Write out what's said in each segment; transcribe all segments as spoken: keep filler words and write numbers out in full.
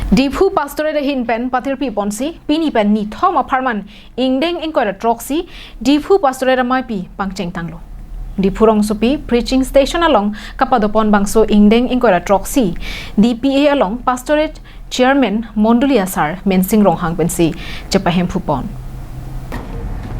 Diphu Pastorate ahin pen pathirpi ponsi pini pen nithom apharman ingdeng ingkoi ra throksi Diphu Pastorate amaipi pangcheng tanglo. Diphu rongsopi preaching station along kapadopon bangso ingdeng ingkoi ra throksi D P A along Pastorate Chairman Mondoli asar Mensing Ronghang pensi chepahemphu pon.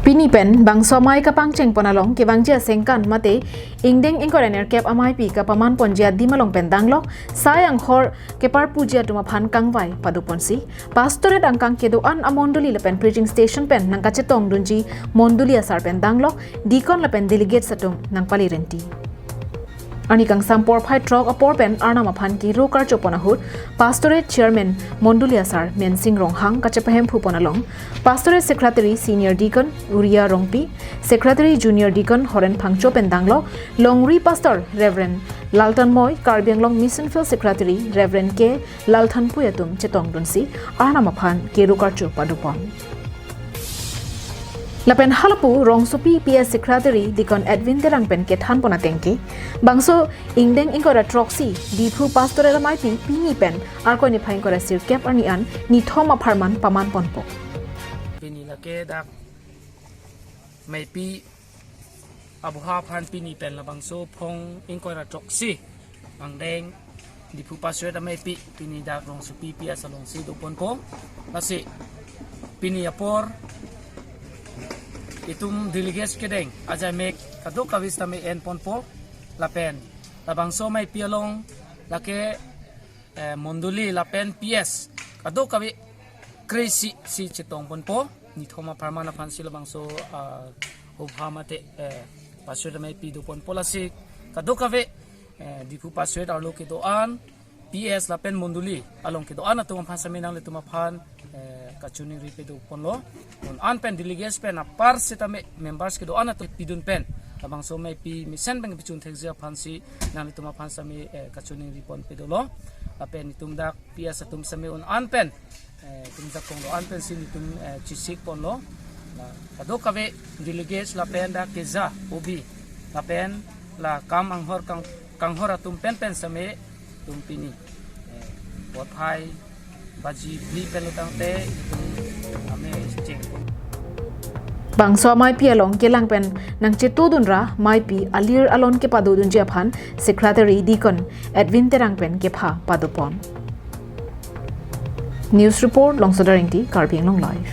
Pini pen bangso amai kapangcheng pon along kevangji asengkan mate ingdeng ingkoi ra nerkep amaipi kapaman ponji adim along pen danglok sai anghor keparpuji atum aphan kangvai padoponsi Pastorate angkang kedo-an amondoli lapen preaching station pen nangkachetongdunji Mondoli asar pen danglok deacon lapen delegates atum nangpali renti. Arni kangsam porphai throk apor pen Arnam aphan kiro karcho pon ahut Pastorate Chairman Mondoli asar Mensing Ronghang kachepahemphu pon along Pastorate Secretary Senior Deacon Uria Rongpi, Secretary Junior Deacon Horen Phangcho pen danglok Longri Pastor Reverend Laltan Moi, Karbi Anglong Mission Field Secretary Reverend K Lalthanpui atum chetongdunsi Arnam aphan kiro karcho padopon. Lapen halapu rongsopi P S Secretary Deacon Edwin Terang pen kethan pon atengke bangso ingdeng ingkoi ra throksi Diphu Pastorate amaipi pini pen Arkoi niphai ingkoi ra sirkep arni an nithom apharman paman ponpo. Pini lake dak maipi abuha aphan pini pen labangso phong ingkoi ra throksi angdeng Diphu Pastorate amaipi pini dak rongsopi P S alongsi doponpo. Lasi pini apor itum delegates kedeng ajai mek kadokave sitame en ponpo lapen labangso amaipi along lake eh, mondoli lapen P S kadokave kre-isi si chetong ponpo. Nithom apharman aphansi labangso ah, hubha mate eh, Pastorate amaipi doponpo. Lasi kadokave eh, Diphu Pastorate arlo kedo-an P S lapen mondoli along kedo-an atum aphan sitame nanglitum aphan eh, kachiningri padoponlo. Un-an pen delegates pen apar sitame members kedo-an atum pidun pen labangso amaipi mesen pen pachun thekji aphansi nanglitum aphan sitame eh, kachiningri pon padolo. Lapen itum dak P S atum sitame un-an pen eh, itum jakong do-an pensi itum eh, chisik ponlo. La kadokave delegates lapen dak keja O B lapen la kam anghor kang, kanghor atum pen pen sitame itum pini eh, porphai baji phli pen lo tangte itum ame cheng pon. Bangso amaipi along kelang pen nangchetudun ra maipi alir alon kepadodunji aphan Secretary Deacon Edwin Terang pen kepha padopon. News report, Longsoda Rengti, Karbi Anglong Live.